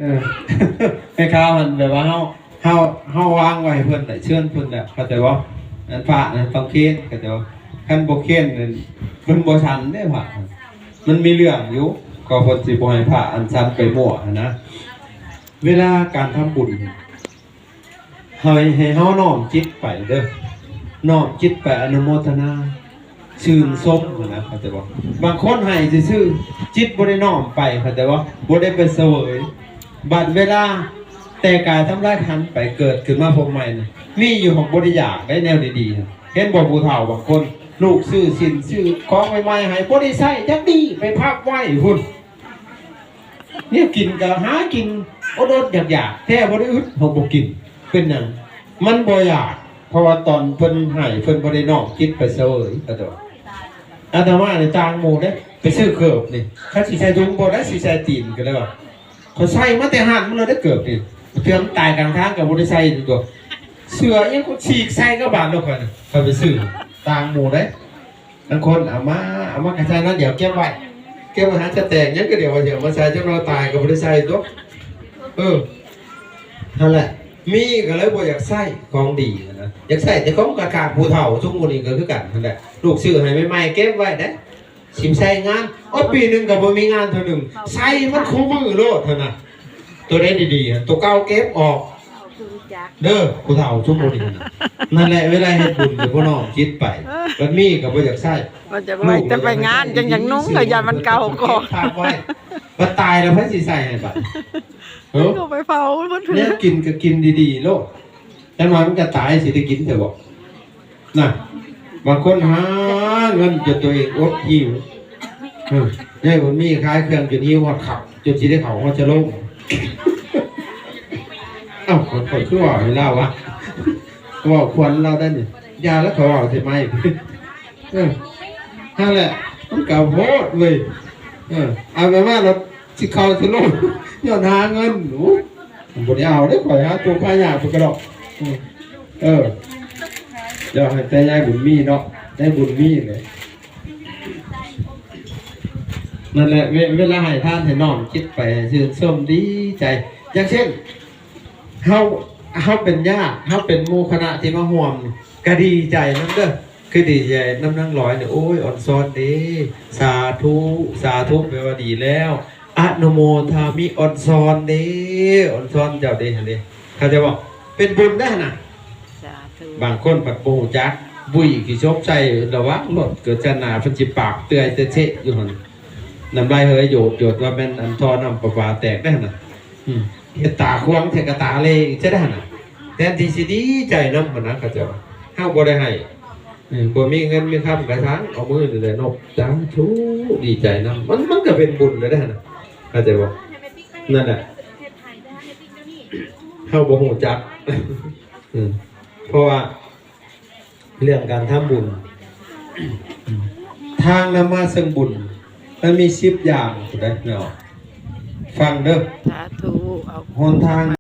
ເອີ ແມ່ຄ້າຫັ້ນແບບວ່າເຮົາ ເຮົາ ເຮົາວາງໄວ້ໃຫ້ເພິ່ນແຫຼະ ເຊີນເພິ່ນແຫຼະ ເຂົ້າໃຈບໍ່? ອັນພະນັ້ນຕ້ອງເຄນ ເຂົ້າໃຈບໍ່? ຄັນບໍ່ເຄນນັ້ນເພິ່ນບໍ່ສັນເດ້ພະ ມັນມີເລື່ອງຢູ່ ກໍເພິ່ນຊິບໍ່ໃຫ້ພະອັນສັນໄປມົ້ວຫັ້ນນະ. ເວລາການທຳບຸນ ໃຫ້ ໃຫ້ເຮົານ້ອມຈິດໄປເດີ ນ້ອມຈິດໄປອະນຸໂມທະນາ ຊື່ນຊົມຫັ້ນນະ ເຂົ້າໃຈບໍ່? ບາງຄົນໃຫ້ຊື່ໆ ຈິດບໍ່ໄດ້ນ້ອມໄປ ເຂົ້າໃຈບໍ່? ບໍ່ໄດ້ໄປສະເຫວີຍ. ບັດເວລາແຕ່ກາຍທຳລາຍຂັນໄປ ເກີດຂຶ້ນມາພົບໃໝ່ນະ ມີຢູ່ ຫາກບໍ່ໄດ້ຢາກໄດ້ແນວດີໆ. ເຫັນບໍ່ ຜູ້ເຖົ້າບາງຄົນ ລູກຊື້ສິ້ນຊື້ຂອງໃໝ່ໆໃຫ້ ບໍ່ໄດ້ໃຊ້ຈັກດີ້ ໄປພັບໄວ້ພຸ້ນ. ແນວກິນກໍຫາກິນອົດໆຢາກໆ ແທ້ບໍ່ໄດ້ອຶດ ເຮົາບໍ່ກິນ ເປັນຫຍັງ? ມັນບໍ່ຢາກ ເພາະວ່າຕອນເພິ່ນໃຫ້ ເພິ່ນບໍ່ໄດ້ນ້ອມຈິດໄປສະເຫວີຍ ເຂົ້າໃຈບໍ່? ອາດຕະມານີ້ຕ່າງໝູ່ເດ້ ໄປຊື້ເກີບນີ້ ຄັນຊິໃສ່ຖົງບໍ່ໄດ້ ຊິໃສ່ຕີນກໍເລີຍວ່າ ຂ້ອຍໃສ່ມາແຕ່ຮ້ານມັນແລ້ວເດ້ເກີບນີ້ ເທື່ອມັນຕາຍກາງທາງກໍບໍ່ໄດ້ໃສ່ຕົວະ ເສື້ອອີ່ຫຍັງກໍສີກໃສ່ກັບບາດໂລດ ຂ້ອຍນະ ຂ້ອຍໄປຊື້ຕ່າງໝູ່ເດ້. ບາງຄົນເອົາມາ ເອົາມາກະໃສ່ໜ້ອຍດຽວເກັບໄວ້ ເກັບໄວ້ຫາຈະແຕກຫຍັງກະດຽວ ວ່າຊິເອົາມາໃສ່ ຈັກໜ້ອຍຕາຍກະບໍ່ໄດ້ໃສ່ຕົວະ. ເອີ ຫັ້ນແຫຼະ ມີກະເລີຍບໍ່ຢາກໃຊ້ຂອງດີຫັ້ນນະ ຢາກໃຊ້ແຕ່ຂອງກາກາດ. ຜູ້ເຖົ້າຊຸມມື້ນີ້ກະຄືກັນຫັ້ນແຫຼະ ລູກຊື້ໃຫ້ໃໝ່ໆເກັບໄວ້ເດ້ ຊິໃຊ້ງານ ໂອ ປີໜຶ່ງກະບໍ່ມີງານເທື່ອໜຶ່ງ ໃຊ້ມັນຄູ່ມື້ໂລດຫັ້ນນະ. ໂຕໃດດີໆ ໂຕເກົ່າເກັບອອກເດີ ຜູ້ເຖົ້າຊຸມມື້ນີ້ນະ. ນັ້ນແຫຼະ ເວລາເຮັດບຸນກະບໍ່ນ້ອມຈິດໄປ ບັດມີກະບໍ່ຢາກໃຊ້ ມັນຈະໄວ້ແຕ່ໄປງານ ຈັ່ງຢາກນຸ່ງ ກະຢ້ານມັນເກົ່າກ່ອນ ເກັບພາບໄວ້ ບັດຕາຍແລ້ວໃຜຊິໃສ່ໃຫ້ບັດ? ເອີ ກໍໄປເຜົາໝົດ ແນວກິນກະກິນດີໆໂລດ ຈັກໜ້ອຍມັນກະຕາຍ ຊິໄດ້ກິນແທ້ບໍ່? ນະ ບາງຄົນຫາເງິນຈົນຕົວເອງອົດຫິວ ເອີ ຍາຍບຸນມີຂາຍເຄື່ອງຈົນຫິວຮອດຄ່ຳ ຈົນຊິໄດ້ເຂົ້າຮອດຈະລົງ. ເອົ້າ ຂ້ອຍຄືວ່າໃຫ້ລາວວ່າ ເວົ້າຄວັນລາວໄດ້ນີ້ ຢ່າລະ ຂ້ອຍເວົ້າໃສ່ໄມ ເອີ ຫັ້ນແຫຼະ ມັນກະໂພດເວີຍ ເອີ ເອົາແບບວ່າລະ ຊິເຂົ້າຊິລົງ ຍ້ອນຫາເງິນ. ໂອ້ ບໍ່ໄດ້ເອົາເດ້ ຂ້ອຍຫາທຸກຫາຍາກພຸ້ນກະດອກ. ເອີ ເອີ ຢາກໃຫ້ແຕ່ຍາຍບຸນມີເນາະ ຍາຍບຸນມີເລີຍ. ນັ້ນແຫຼະ ເວ ເວລາໃຫ້ທານໃຫ້ນ້ອມຈິດໄປ ຊື່ນຊົມດີໃຈ. ຢ່າງເຊັ່ນ ເຮົາ ເຮົາເປັນຍາດ ເຮົາເປັນໝູ່ຄະນະທີ່ມາຮ່ວມ ກະດີໃຈນຳເດີ ຄືດີໃຈນຳນາງລອຍນີ້ ໂອ້ຍ ອ່ອນຊອນເດ້ ສາທຸ ສາທຸ ແປວ່າດີແລ້ວ ອະນຸໂມທາມິ ອ່ອນຊອນເດ້ ອ່ອນຊອນເຈົ້າເດ້ຫັ້ນເດ້ ເຂົ້າໃຈບໍ່? ເປັນບຸນເດ້ຫັ້ນນະ ສາທຸ. ບາງຄົນພັດບໍ່ຮູ້ຈັກ ບຸ້ຍຂີ້ສົບໃສ່ລະຫວ່າງລົດ ເກີດຊາດໜ້າເພິ່ນຊິປາກເປື່ອຍເຊະໆຢູ່ຫັ້ນ ນ້ຳລາຍເຫີຍໂຢດໆ ວ່າແມ່ນອັນທໍ່ນ້ຳປະປາແຕກເດ້ຫັ້ນນະ. ອືມ ເຮັດຕາຂວາງແທ້ກະຕາເລອີກຊະໄດ້ຫັ້ນນະ ແທນທີ່ຊິດີໃຈນຳຫັ້ນນະ ເຂົາເຈົ້າ ເຮົາບໍ່ໄດ້ໃຫ້ ອືມ ບໍ່ມີເງິນມີຄຳກະຊ່າງ ເອົາມືນີ້ແຫຼະນົບ ສາທຸ ດີໃຈນຳ ມັນ ມັນກະເປັນບຸນແລ້ວເດ້ຫັ້ນນະ ເຂົ້າໃຈບໍ່? ນັ້ນແຫຼະ ເຮົາບໍ່ຮູ້ຈັກ ອືມ ເພາະວ່າ ເລື່ອງການທຳບຸນ ທາງນຳມາເຊິ່ງບຸນ ມັນມີສິບຢ່າງພຸ້ນໃດ໋ ແມ່ນບໍ່? ຟັງເດີ ສາທຸ ເອົາ ຫົນທາງ